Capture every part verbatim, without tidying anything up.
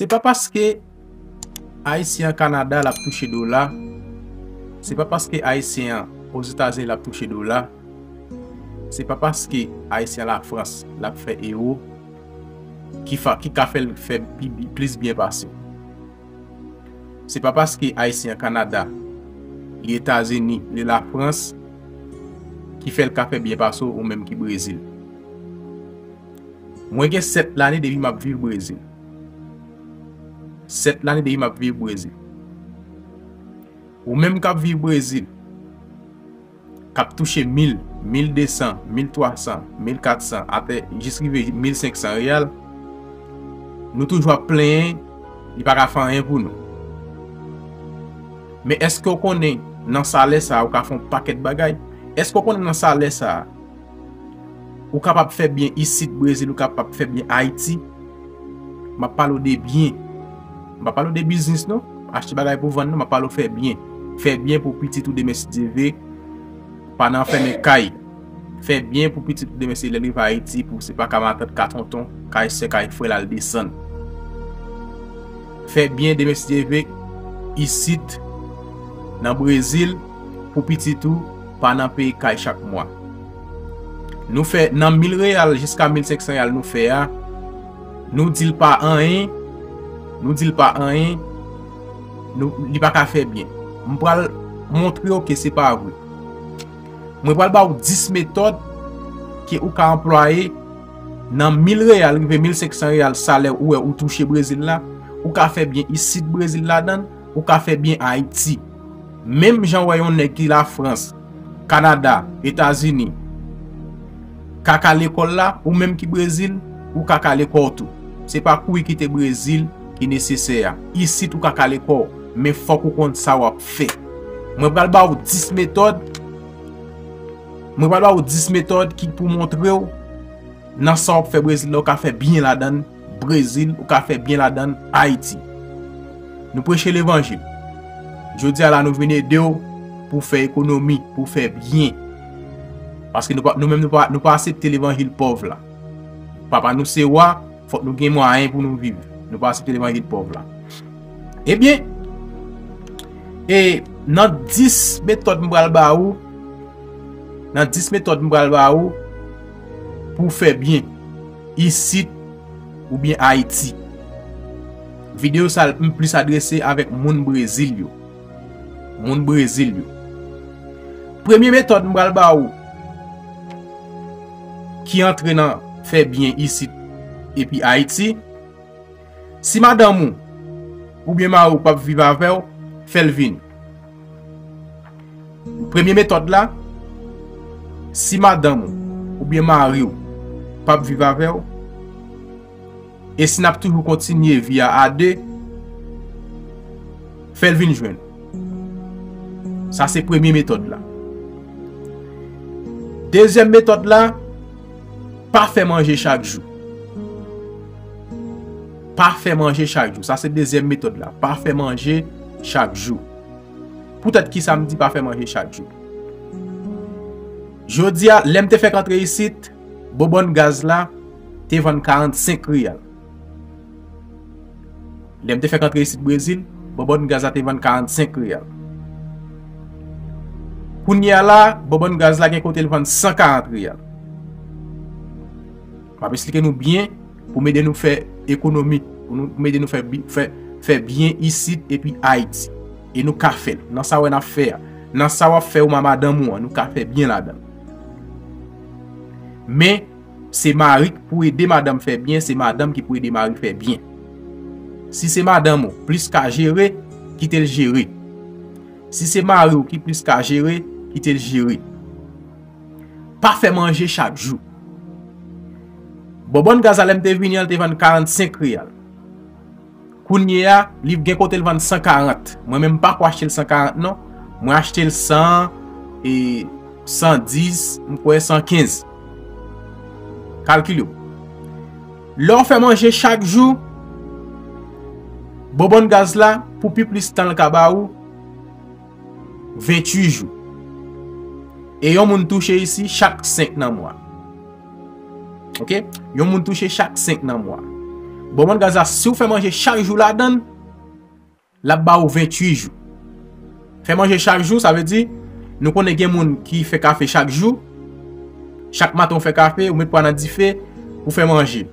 Se pa paske Ayisyen an Kanada l ap touche dola, se pa paske Ayisyen an Ozetazini l ap touche dola, se pa paske Ayisyen an Lafrans l ap fè ewo ki fa, ki ka fè l fè pi, plis byen pase w. Se pa paske Ayisyen an Kanada, li Etazini, li Lafrans, ki fè l ka fè byen pase w, ou menm ki Brezil. Mwen gen sèt lane depi m ap viv Brezil. Sèt lane depi m ap viv Brezil. Ou menm k ap viv Brezil, k ap touche mil, mil de san, mil twa san, mil kat san, atè jis rive mil senk san reyal, nou toujou ap plenyen, li pa ka fè anyen pou nou. Men èske w konnen nan salè sa a, ou ka fè yon pakèt bagay? Èske w konnen nan salè sa a, ou kapab fè byen isit Brezil, ou kapab fè byen Ayiti? M ap pale w de byen. M pa pale w de biznis non. Achte bagay pou vann non, m ap pale w fè byen. Fè byen pou pitit ou demen si Dye vle. Pa nan fèmen kay. Fè byen pou pitit ou demen si lè l rive Ayiti, pou se pa kay matant, kay tonton, kay sè, kay frè l al desann. Fè byen demen si Dye vle isit nan Brezil pou pitit ou pa nan peye kay chak mwa. Nou fè nan mil reyal jiska mil senk san reyal nou fè a, nou di l pa anyen, nou di l pa anyen, nou, li pa ka fè byen. M pral montre w ke se pa vre. Mwen pral ba w dis metòd ke ou ka anplwaye nan mil reyal rive mil senk san reyal salè ou wè ou touche Brezil la, ou ka fè byen isit Brezil ladan l, ou ka fè byen Ayiti. Menm jan w wè yon nèg ki Lafrans, Kanada, Etazini, ka ka lekòl la, ou menm ki Brezil, ou ka ka lekòl tou. Se pa kouri kite Brezil ki nesesè a. Isit ou ka ka lekòl, men fòk ou konn sa w ap fè. Mwen pral ba w dis metòd, mwen pral ba w dis metòd ki pou montre w nan sa w ap fè Brezil la, ou ka fè byen ladan l Brezil, ou ka fè byen ladan l Ayiti. Nou preche levanjil. Jodi a la, nou vin ede w pou w fè ekonomi, pou w fè byen. Paske nou pa, nou menm, nou pa, nou pa aksepte levanjil pòv la. Papa nou se wa, fòk nou gen mwayen pou nou viv. Nou pa aksepte levanjil pòv la. Ebyen, e nan dis metòd m pral ba ou, nan dis metòd m pral ba ou pou w fè byen isit oubyen Ayiti. Videyo sa a m plis adrese avèk moun Brezil yo. Moun Brezil yo. Premye metòd m pral ba ou ki antre nan fè byen isit epi Ayiti, si madanm ou oubyen mari w p ap viv avè w, fè l vini. Premye metòd la, si madanm ou oubyen mari w p ap viv avè w, e si n ap toujou kontinye vi a a de, fè l vin jwenn. Sa se premye metòd la. Dezyèm metòd la, pa fè manje chak jou. Pa fè manje chak jou. Sa se dezyèm metòd la. Pa fè manje chak jou. Poutèt ki sa m di pa fè manje chak jou? Jodi a, lè m te fèk antre isit, bonbòn gaz la te vann karannsenk reyal. Lè m te fèk antre isit Brezil, bonbòn gaz la te vann karannsenk reyal. Kounye a la, bonbòn gaz la gen kote l vann san karant reyal. M ap esplike nou byen pou m ede nou fè ekonomi, pou nou, pou m ede nou fè, bi- fè, fè byen isit epi Ayiti. E nou ka fè l. Nan sa w wè n ap fè a, nan sa w ap fè ou ma madanm ou an, nou ka fè byen ladan l. Men, se mari k pou ede madanm fè byen, se madanm ki pou ede mari fè byen. Si se madanm ou plis ka jere, kite l jere. Si se mari w ki plis ka jere, kite l jere. Pa fè manje chak jou. Bonbòn gaz la, lè m te vini an, l te vann karannsenk reyal. Kounye a, li gen kote l vann san karant. Mwen menm, m pa ko achte l san karant non. Mwen achte l san, e, san dis, m kwè san kenz. Kalkile w. Lè w fè manje chak jou, bonbòn gaz la, pou pi plis tan l ka ba ou, venntuit jou. E yon moun touche isi chak senk nan mwa. Oke? Yon moun touche chak senk nan mwa. Bon, bon gaz la, si w fè manje chak jou ladan l, l ap ba ou venntuit jou. Fè manje chak jou, sa vle di, nou konnen gen moun ki fè kafe chak jou. Chak maten ou fè kafe, ou met pwa nan dife, ou fè manje.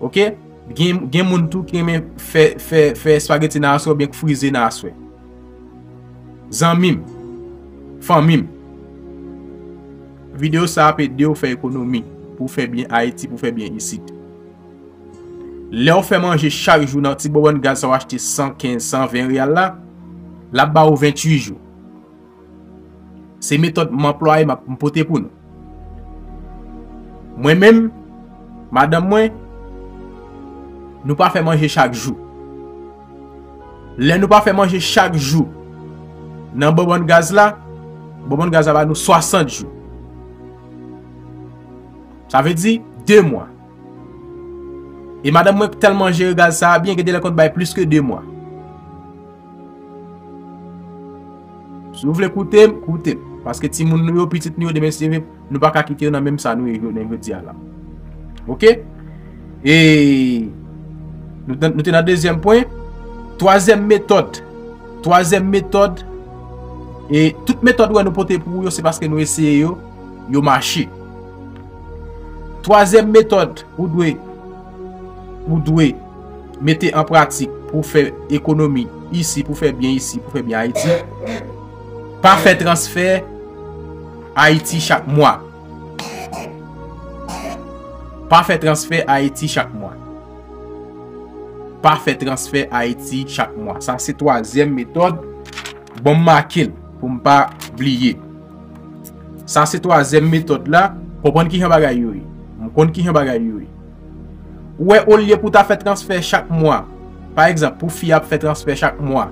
Oke? Gen, gen moun tou ki renmen fè, fè, fè espageti nan aswè oubyen k frize nan aswè. Zanmi m, fanmi m, videyo sa ap ede w fè ekonomi pou w fè byen Ayiti, pou w fè byen isit. Lè w fè manje chak jou nan ti bonbòn gaz sa w achte san kenz, san ven reyal la, l ap ba ou venntuit jou. Se metòd m anplwaye, m ap, m pote pou nou. Mwen menm, madanm mwen, nou pa fè manje chak jou. Lè nou pa fè manje chak jou nan bonbòn gaz la, bonbòn gaz la ba nou swasant jou. Sa vle di de mwa. E madanm mwen tèlman jere gaz sa a byen, gen de lè konn bay plis ke de mwa. Si w vle koute m, koute m. Paske timoun nou yo, pitit nou yo, demen si Dye vle, nou pa ka kite yo nan menm sa nou ye jounen jodi a la. Oke? E nou te, nou te nan dezyèm pwen. Twazyèm metòd. Twazyèm metòd. E tout metòd ou wè nou pote pou ou yo, se paske nou eseye yo, yo mache. Twazyèm metòd ou dwe, ou dwe mete an pratik pou w fè ekonomi isi, pou w fè byen isi, pou w fè byen Ayiti. Pa fè transfè Ayiti chak mwa. Pa fè transfè Ayiti chak mwa. Pa fè transfè Ayiti chak mwa. Sa se twazyèm metòd. Bon, m make l pou m pa bliye. Sa se twazyèm metòd la. Konprann kijan bagay yo ye. M konn kijan bagay yo ye. Ou wè, olye pou w ta fè transfè chak mwa, pa egzanp, pou fi a ap fè transfè chak mwa,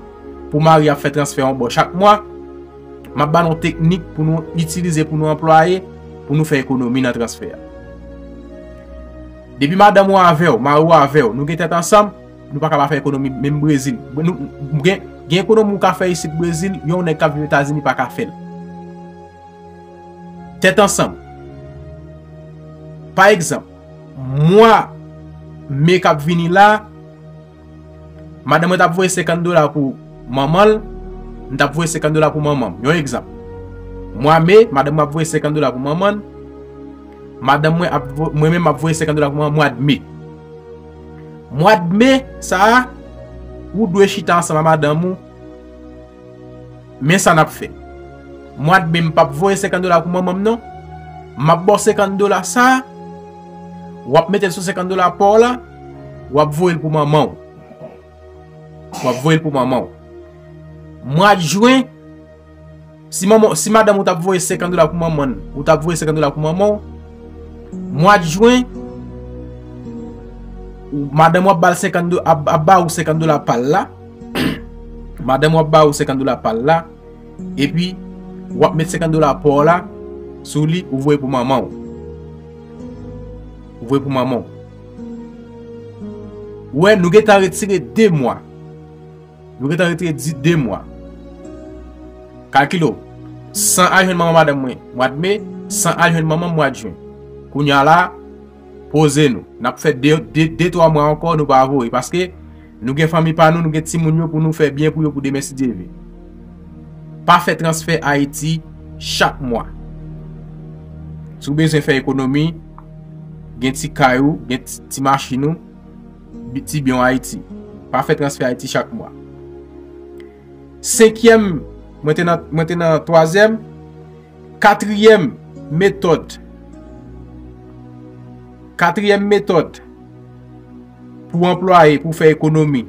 pou mari a ap fè transfè yon bò chak mwa, m ap ba nou teknik pou nou itilize, pou nou anplwaye, pou nou fè ekonomi nan transfè a. Depi madanm ou avè w, mari w avè w, nou gen tèt ansanm, nou pa ka pa fè ekonomi, menm Brezil. Nou, gen, gen ekonomi ou ka fè isit Brezil, yon nèg k ap viv Etazini pa ka fè l. Tèt ansanm. Pa egzanp, mwa me k ap vini la, madanm mwen t ap voye senkant dola pou manman l, m t ap voye senkant dola pou manman m. Yon egzanp. Mwa me, madanm mwen ap voye senkant dola pou manman l, madanm mwen ap vo-, mwen menm m ap voye senkant dola pou manman m mwa d me. Mwa d me sa a, ou dwe chita ansanm a madanm ou, men sa n ap fè. Mwa d me m p ap voye senkant dola pou manman m non. M ap ba w senkant dola sa a, w ap mete l sou senkant dola pa w la, w ap voye l pou manman w. W ap voye l pou manman w. Mwa jen, si manman, si madanm ou t ap voye senkant dola pou manman l, ou t ap voye senkant dola pou manman w, mwa jen, ou, madanm w ap ba l senkant do-, ap, ap ba ou senkant dola pa l la. Madanm w ap ba ou senkant dola pa l la. Epi, w ap met senkant dola pa w la sou li, ou voye pou manman w. Ou voye pou manman w. Ou wè, nou gentan retire de mwa. Nou gentan retire di, de mwa. Kalkile w. San al jwenn manman madanm mwen mwa d me, san al jwenn manman m mwa d jen. Kounye a la, poze nou. N ap fè de, de, de, twa mwa ankò, nou pa voye. Paske nou gen fanmi pa nou, nou gen timoun yo pou nou fè byen pou yo pou demen si Dye vle. Pa fè transfè Ayiti chak mwa. Si w bezwen fè ekonomi, gen ti kay ou, gen ti, ti machin ou, bi-, ti byen w Ayiti. Pa fè transfè Ayiti chak mwa. Senkyèm, mwen te nan, mwen te nan twazyèm. Katriyèm metòd. Katriyèm metòd pou anplwaye, pou fè ekonomi.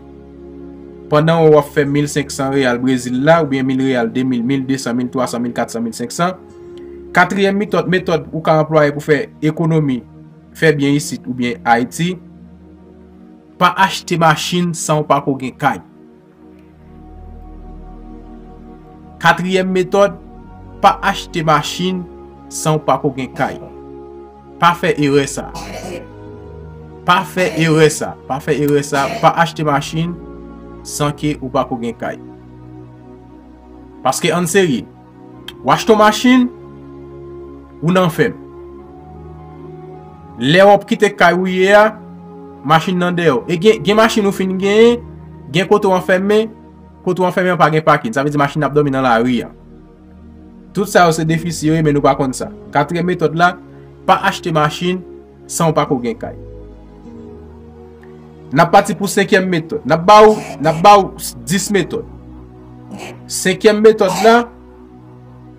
Pandan w ap fè mil senk san reyal Brezil la, oubyen mil reyal, de mil, mil de san, mil twa san, mil kat san, mil senk san. Katriyèm metòd, metòd ou ka anplwaye pou fè ekonomi, fè byen isit oubyen Ayiti, pa achte machin san w pa ko gen kay. Katriyèm metòd, pa achte machin san w pa ko gen kay. Pa fè erè sa. Pa fè erè sa. Pa fè erè sa. Pa achte machin san ke ou pa ko gen kay. Paske ann serye, w achte yon machin, ou nan fèm. Lè w ap kite kay ou ye a, machin nan dèyè w. E gen, gen machin ou fin genyen, gen kote w anfèmen, kote w anfèmen an pa gen pakin. Sa vle di machin nan ap dòmi nan lari a. Tout sa yo se defisi yo ye, men nou pa konn sa. Katriyèm metòd la, pa achte machin san w pako gen kay. N ap pati pou senkyèm metòd. N ap ba w, n ap ba w dis metòd. Senkyèm metòd la,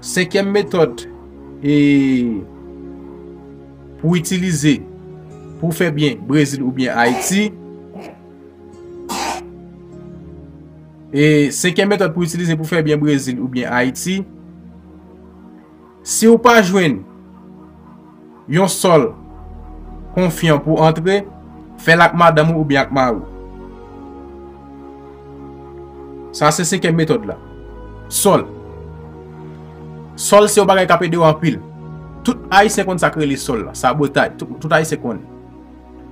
senkyèm metòd e pou w itilize pou w fè byen Brezil oubyen Ayiti. E senkyèm metòd pou w itilize pou w fè byen Brezil oubyen Ayiti. Si w pa jwenn yon sòl konfyan pou antre, fè l ak madanm ou oubyen ak mari w. Sa se senkyèm metòd la. Sòl. Sòl se yon bagay k ap ede w anpil. Tout Ayisyen konn sa k rele sòl la. Sabotay. Tout, tout Ayisyen konnen.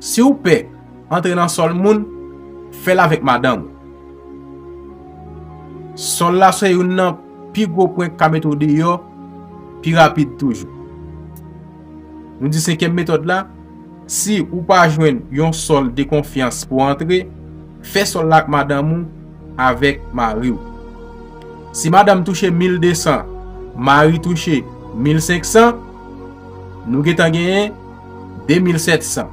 Si w pè antre nan sòl moun, fè l avèk madanm ou. Sòl la se youn nan pi gwo pwen k ka mete w deyò pi rapid toujou. Nou di senkyèm metòd la, si ou pa jwenn yon sòl de konfyans pou antre, fè sòl la ak madanm ou, avèk mari w. Si madanm touche mil de san, mari touche mil senk san, nou gentan genyen de mil sèt san.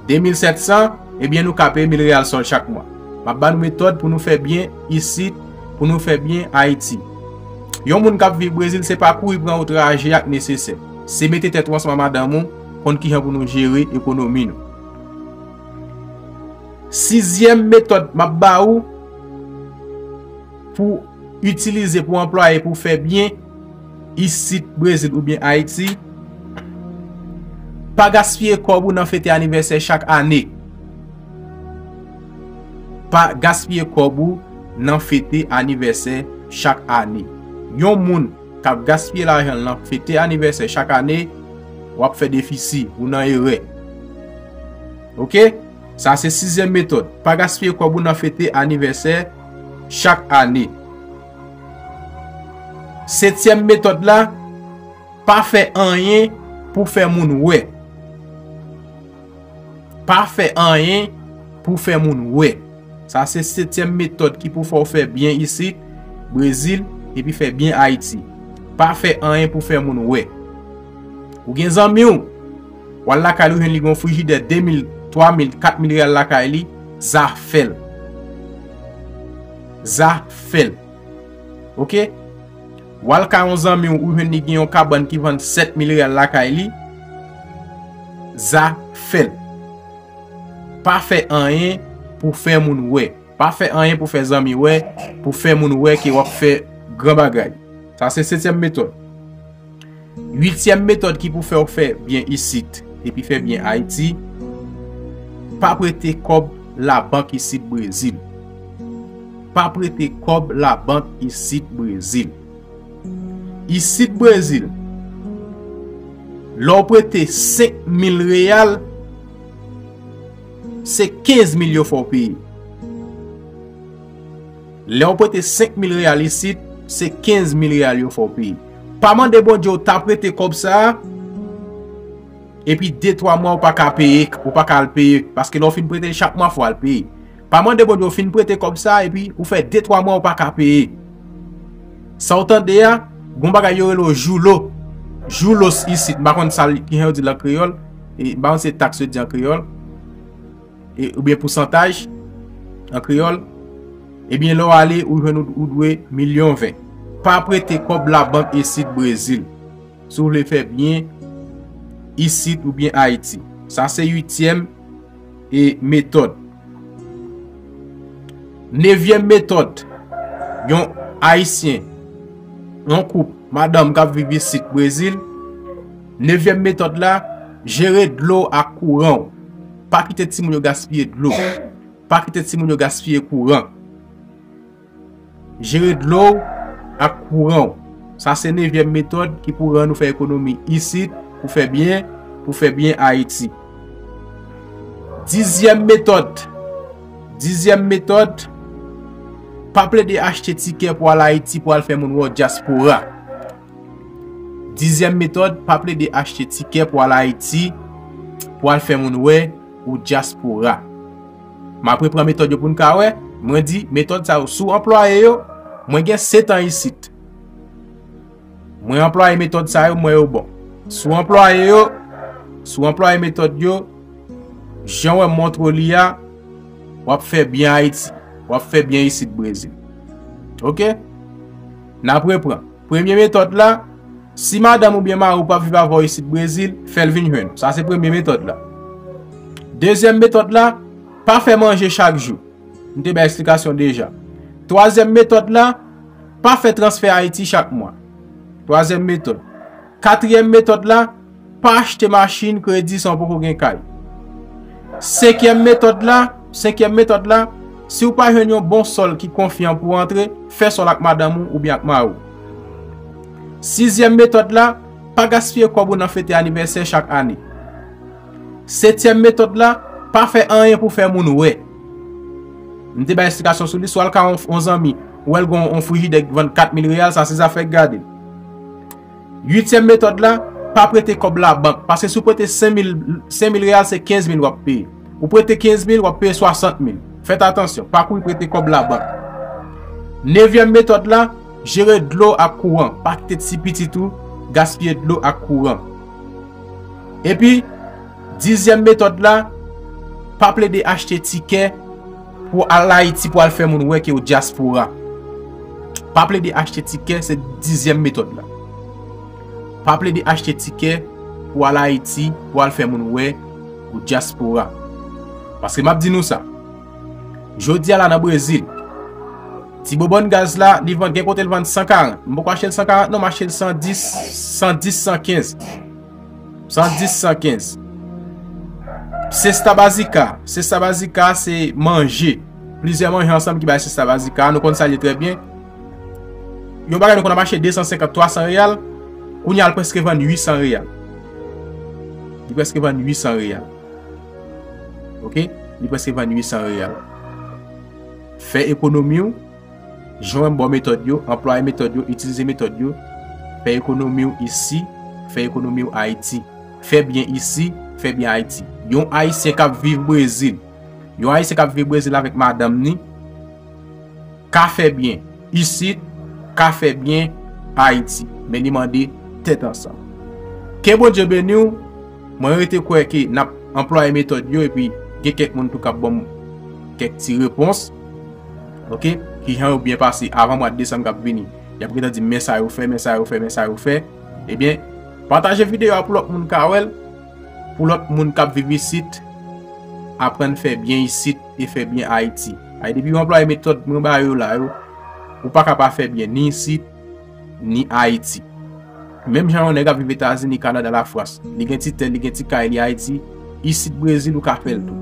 De mil sèt san, ebyen nou ka peye mil reyal sòl chak mwa. M ap ba nou metòd pou nou fè byen isit, pou nou fè byen Ayiti. Yon moun k ap viv Brezil, se pa kouri pran yon traje a k nesesè. Se mete tèt ou ansanm ak madanm ou, konn kijan pou nou jere ekonomi nou. Sizyèm metòd m ap ba ou pou itilize, pou anplwaye, pou fè byen isit Brezil oubyen Ayiti, pa gaspiye kòb ou nan fete anivèsè chak ane. Pa gaspiye kòb ou nan fete anivèsè chak ane. Yon moun k ap gaspiye lajan l nan fete anivèsè chak ane, w ap fè defisi, ou nan erè. Oke? Sa se sizyèm metòd. Pa gaspiye kòb ou nan fete anivèsè chak ane. Setyèm metòd la, pa fè anyen pou fè moun wè. Pa fè anyen pou fè moun wè. Sa se setyèm metòd ki pou fè w fè byen isit, Brezil, epi fè byen Ayiti. Pa fè anyen pou fè moun wè. Ou gen zanmi w, w al lakay li, ou jwenn li gen yon frijidè de mil, twa mil, kat mil reyal lakay li, za fè l. Za fè l. Oke? W al kay yon zanmi w, ou jwenn li gen yon kabann ki vann sèt mil reyal lakay li, za fè l. Pa fè anyen pou fè moun wè. Pa fè anyen pou fè zanmi wè, pou fè moun wè ke w ap fè gran bagay. Sa se setyèm metòd. Uityèm metòd ki pou fè w fè byen isit, epi fè byen Ayiti, pa prete kòb labank isit Brezil. Pa prete kòb labank isit Brezil. Isit Brezil, lè w prete senk mil reyal, se kenz mil yo fè w peye. Lè w prete senk mil reyal isit, se kenz mil reyal yo fè w peye. Pa mande Bondye w ta prete kòb sa a, epi de twa mwa ou pa ka peye, ou pa ka al peye, paske lè w fin prete l chak mwa, fò w al peye. Pa mande Bondye w fin prete kòb sa a, epi ou fè de twa mwa ou pa ka peye. Sa w tande a, gon bagay yo rele w joulo. Joulo isit, m pa konn sa l, kijan yo di l an kreyòl, e m pa konn si se taks yo di an kreyòl, e, oubyen pousantaj an kreyòl, ebyen, lè w ale, ou jwenn ou, ou dwe milyon ven. Pa prete kòb labank isit Brezil, si w vle fè byen isit oubyen Ayiti. Sa se uityèm e metòd. Nevyèm metòd, yon Ayisyen, yon koup, madanm k ap viv isit Brezil. Nevyèm metòd la, jere dlo ak kouran w. Pa kite timoun yo gaspiye dlo. Pa kite timoun yo gaspiye kouran. Jere dlo w ak kouran w. Sa se nevyèm metòd ki pou rann ou fè ekonomi isit, pou fè byen, pou fè byen Ayiti. Dizyèm metòd. Dizyèm metòd, pa plede achte tikè pou al Ayiti pou al fè moun wè w dyaspora. Dizyèm metòd, pa plede achte tikè pou al Ayiti pou al fè moun wè ou dyaspora. M ap repran metòd yo pou n ka wè. Mwen di, metòd sa yo, si w anplwaye yo, mwen gen sèt an isit. Mwen anplwaye metòd sa yo, mwen yo bon. Si w anplwaye yo, si w anplwaye metòd yo, jan w wè m montre w li a, w ap fè byen Ayiti, w ap fè byen isit Brezil. Oke? N ap repran. Premye metòd la, si madanm oubyen mari w p ap viv avè w isit Brezil, fè l vin jwenn ou. Sa se premye metòd la. Dezyèm metòd la, pa fè manje chak jou. M te bay eksplikasyon deja. Twazyèm metòd la, pa fè transfè Ayiti chak mwa. Twazyèm metòd. Katriyèm metòd la, pa achte machin kredi san w poko gen kay. Senkyèm metòd la, senkyèm metòd la, si w pa jwenn yon bon sòl ki konfyan pou w antre, fè sòl ak madanm ou oubyen ak mari w. Sizyèm metòd la, pa gaspiye kòb ou nan fete anivèsè chak ane. Setyèm metòd la, pa fè anyen pou fè moun wè. M te bay eksplikasyon sou li, si w al ka yon, yon zanmi, ou wè l gen yon frijidè k vann kat mil reyal, sa se zafè k gade l. Uityèm metòd la, pa prete kòb labank, paske si w prete senk mil, senk mil reyal, se kenz mil w ap peye. Ou prete kenz mil, w ap peye swasant mil. Fèt atansyon, pa kouri prete kòb labank. Nevyèm metòd la, jere dlo ak kouran. Pa kite ti pitit ou gaspiye dlo ak kouran. Epi, dizyèm metòd la, pa plede achte tikè pou al Ayiti pou al fè moun wè ke w dyaspora. Pa plede achte tikè, se dizyèm metòd la. Pa plede achte tikè pou al Ayiti pou al fè moun wè ou dyaspora. Paske m ap di nou sa. Jodi a la nan Brezil, ti bobòn gaz la, li vann, gen kote l vann san karant. M poko achte l san karant non, m achte l san dis, san dis, san kenz. San dis, san kenz. Sesta bazika. Sesta bazika se manje. Plizyè manje ansanm ki bay sesta bazika. Nou konn sa l ye trè byen. Yon bagay nou konn ap achte de san senkant, twa san reyal. Kounye a l prèske vann uit san reyal. Li prèske vann uit san reyal. Oke? Li prèske vann uit san reyal. Fè ekonomi w. Jwenn bon metòd yo, anplwaye metòd yo, itilize metòd yo. Fè ekonomi w isi, fè ekonomi w Ayiti. Fè byen isi, fè byen Ayiti. Yon Ayisyen k ap viv Brezil. Yon Ayisyen k ap viv Brezil avèk madanm ni ka fè byen isit, ka fè byen Ayiti. Men li mande tèt ansanm. Ke Bondye beni w. Mwen rete kwè ke n ap anplwaye metòd yo epi gen kèk moun tou k ap ban m kèk ti repons. Oke? Kijan yo byen pase avan mwa desanm k ap vini. Y ap gentan di m, men sa yo fè, men sa yo fè, men sa yo fè. Ebyen, pataje videyo a pou lòt moun ka wè l, pou lòt moun k ap viv isit, aprann fè byen isit e fè byen Ayiti. Ay, depi yo anplwaye metòd mwen ba yo la yo, ou pa ka pa fè byen ni isit, ni Ayiti. Menm jan yon nèg ap viv Etazini, Kanada, Lafrans, li gen ti tè, li gen ti kay li Ayiti, isit Brezil ou ka fè l tou.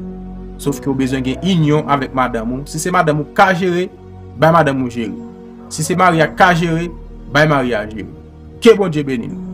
Sof ke ou bezwen gen inyon avèk madanm ou. Si se madanm ou ka jere, bay madanm ou jere. Si se mari a ka jere, bay mari a jere. Ke Bondye beni nou.